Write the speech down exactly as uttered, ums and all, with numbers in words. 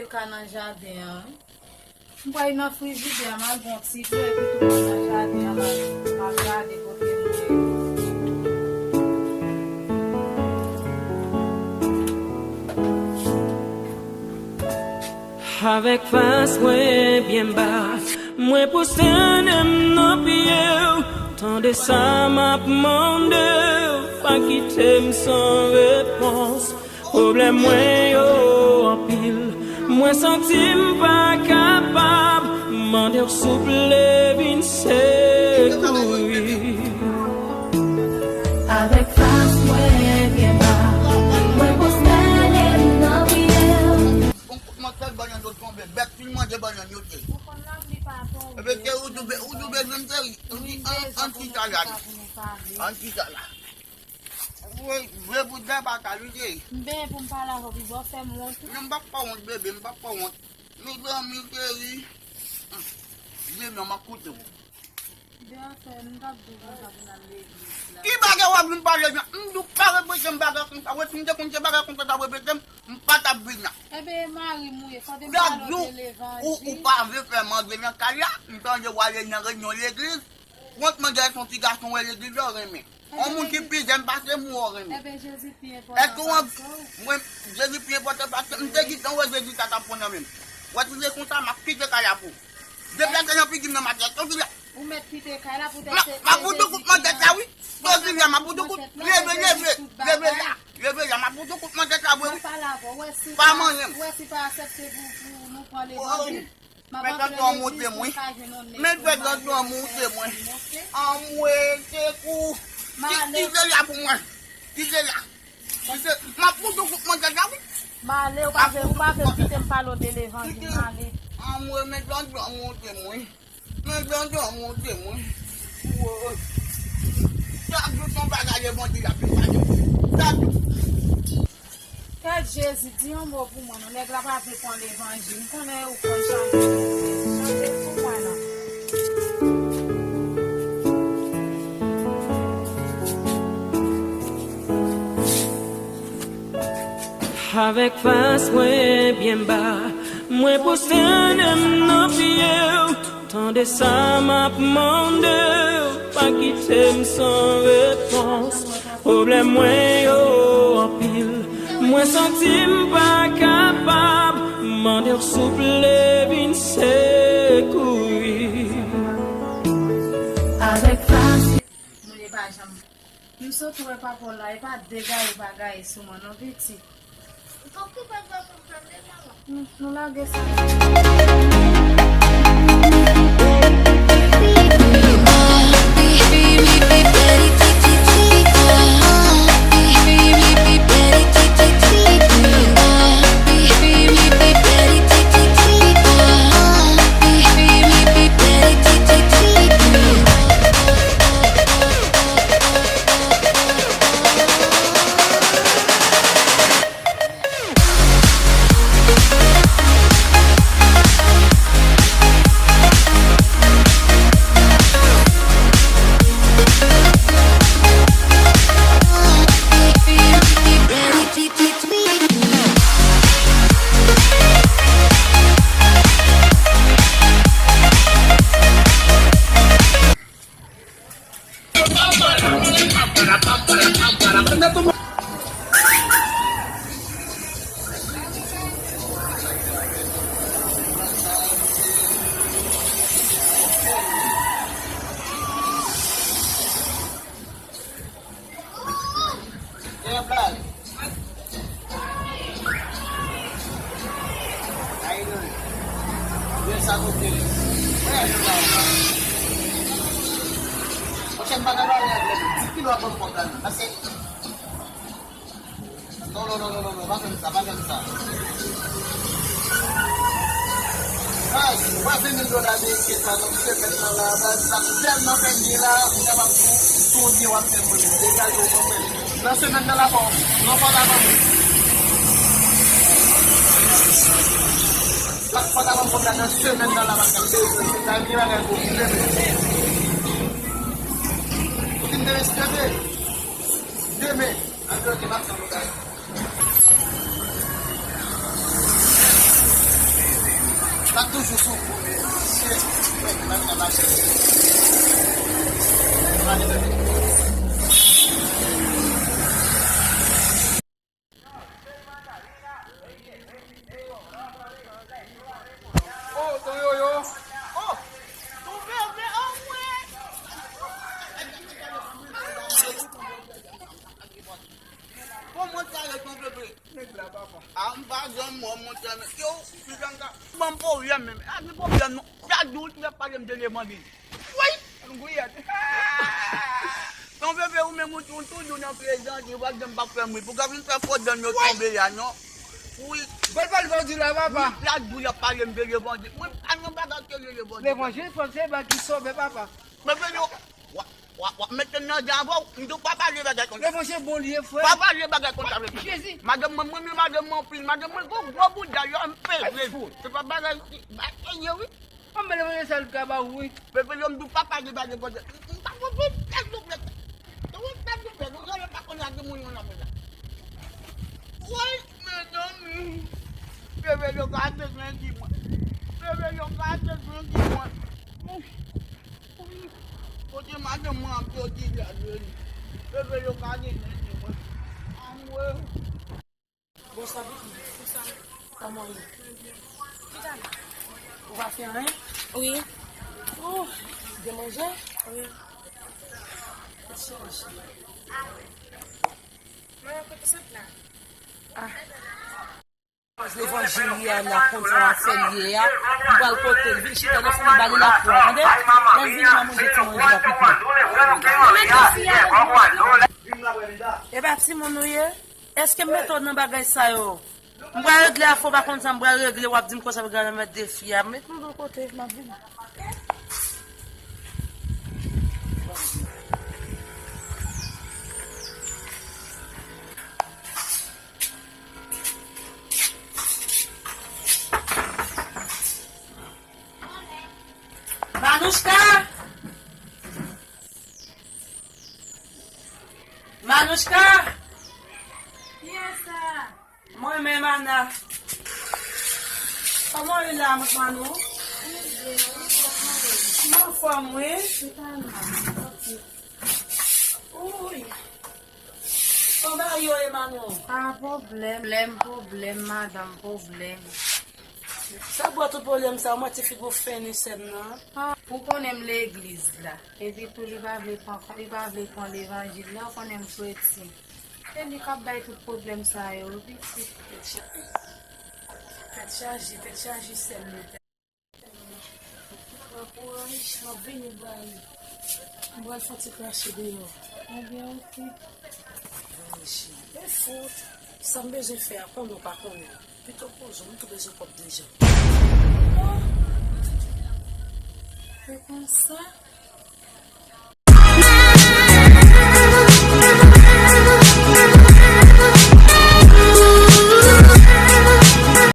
Ka nan jaden an, wi. M pral nan frijidè a, m al gon ti dlo, epi tou mwen nan jaden an, m al, m al gade kote m ye. Avèk fas mwen byen ba, mwen pwostène m nan pye w. Tande sa m ap mande w, pa kite m san repons. Pwoblèm mwen yo anpil, mwen santi m pa kapab. Mande w souple vin sekouri. Avèk fas mwen byen ba, mwen pwostène m nan pye w. Bon kout mantèl bannann yo tonbe, bèt fin manje bannann yo te. Ou konn lapli pa tonbe. Ebyen, te ou doube, ou doube jwenn teri. Ou di, an, an chita la. An chita la. Vre, vre bout dè pa ka lite. M benyen pou m pale avè w, pi bò fè m wont wi. Non, m p ap fè w wont, bebe, m p ap fè w wont. Mezanmi, cheri. Bebe, m ap koute w. Byen fè, m t ap di w konsa pou n al legliz la. Ki bagay w ap vin pale jan? M di w pa repete m bagay konsa. Wè, si m te konn se bagay konsa w t ap repete m, m pa t ap vin la. Ebyen, e mari m ou ye, fò de m pale w de levanjil. Ou, ou pa vle fè manje nan kay la, m tande w ale nan reyinyon legliz. Wont manje se yon ti gason w wè legliz la w renmen. On moun ki pi jèn pase m ou renmen. Ebyen, Jezi pi enpòtan pase w. Èske w an-, mwen, Jezi pi enpòtan pase m? M te gentan wè Jezi sa t ap pran nan men m. Wè si se konsa, m ap kite kay la pou ou. Deplase nan figi m nan maten, Sofia. Ou mèt kite kay la poutèt se, se Jezi ki nan. M ap bout ou kout mantèt la, wi. Sofia, m ap bout ou kout. Leve, leve, leve la. Leve la, m ap bout ou kout mantèt la vre, wi. Pa manyen m. Ou wè si pa aksepte pou, pou nou pran levanjil. Men granson an monte m wi. Men granson an monte m wi. Anmwe, sekou. Kite la pou mwen. Kite la. Kite, m ap fout ou kout mantèl la wi. M ale, ou pa vle, ou pa vle kite m pale w de levanjil, m ale. Anmwe, men granson an monte m wi. Men granson an monte m wi. Woy. Chak jou se yon bagay levanjil ap vin pale. Chak jou. Kèt Jezi, di yon mo pou mwen non, nèg la pa vle pran levanjil, m konnen ou konn chanje, chanje pou mwen non. Avèk fas mwen byen ba, mwen pwostène m nan pye w. Tande sa m ap mande w, pa kite m san repons. Pwoblèm mwen yo anpil, mwen santi m pa kapab. Mande w souple vin sekouri. Avèk fas. Moun e pa janm. M sot wè papa w la, e pa de gaye pa gaye sou mwen non pitit. Nou, nou lage sa. Gen yon blag. How you doing? Yes, I'm okay. Where are you now? Pwochèn bagay la, lè, lè, ti kilo a bon pòt la, non. Pase. Non, non, non, non, non, non, pa fè m sa, pa fè m sa. Baz, ou pa vle mil dola ameriken sa nan semèn nan la, baz, sa tèlman fè byen la, ou kapab tou, tou byen w ap fè mwen. Degaje w konprann. Nan semèn nan la, fò, non, fò ta ban mwen. Fò ta ban mwen nan semèn nan la, baz, sa bezwen, se ta byen bagay pou demen. Ou fin derespekte. Demen. Antre, ok, m ap tann ou, guys. Sa toujou sou kou, mesye. Oh, ton yoyo. Oh, ton bebe, oh, mwen. Bon, mwen sa ye ton bebe. Nèg la, papa. A, m pa janm wè w, monchè, men. Yo, pijan ka. Ban m pwoblèm, men. A, gen pwoblèm, non. Chak jou, ou t ap pale m de levanjil. Woy! Ann gouyèt. Ton bebe, ou menm, ou tou, toujou nan prezan, ou pa janm pa fè m ri. Pou ka vin fè fò dan yo tonbe a, non. Wi. Bèl pale levanjil la, papa. Wi, chak jou, y ap pale m de levanjil. Mwen, pa nan bagay ke levanjil. Levanjil, fò se bagay ki sove, papa. Bebe, yo, w ap, w ap, w ap mete m nan jan avè w. M di w pa pale bagay konsa. Levanjil bon li ye, frè. Pa pale bagay konsa avè m. Jezi. Madanm mwen, mwen renmen madanm mwen anpil. Madanm mwen gon gwo bouda, yo, m peze. Se pa bagay ki, bagay serye, wi. Ann mele mwen sèl ka ba ou, wi. Bebe, yo, m di w pa pale bagay konsa. M pa konprann tèt nou, frè. Yo, tèt nou, frè. Yo, yo pa konn ak moun yo nan men la. Woy, mezanmi. Bebe, yo ka te gen di mwen. Bebe, yo ka te gen di mwen. Kote madanm mwen ap jodi la, Jezi? Bebe, yo ka te gen di mwen. Anmwe. Bonswa, pitit. Kòman w ye? Ou pa fè anyen? Wi. Oh, gen manje? Wi. Tèt chaje. Manman, kote w sot la? Ah. Levanjil li a la konn sa w ap fè l ye a. M pral kote l. Vin chita nan fini ba li lakou a, tande? Lè l vini, m a manje ti manje a, pitit. E pa timoun ou ye? Èske m mete w nan bagay sa yo? M pral regle afè w, pa konn sa m pral regle, w ap di m konsa, regle nan mèt defi a. Met nou de kote, m ap vini. Manouchka! Manouchka! Kiyès sa? Mwen menm, Ana. Kòman w ye la, Manou? Mwen anfòm, wi. Uy. Kòman yo ye, Manou? Pa pwoblèm, pwoblèm, pwoblèm, madanm, pwoblèm. Sa ba w tout pwoblèm sa, mwen ti figi w fen ni sè m nan. Ah, ou konnen m legliz la. Epi tou li pa vle pran, li pa vle pran levanjil la, ou konnen m prete. Se li k ap bay tout pwoblèm sa yo, wi, pitit. Tèt chaje, tèt chaje, sè m yo. Pran kouraj, m ap vini, m pral, m pral fè yon ti krache deyò. Ebyen, oke. Vini, cheri. E fout, sa m bezwen fè a, konnen w pa konnen. Pito poze w, m tou bezwen kòb deja. Oh! Se konsa?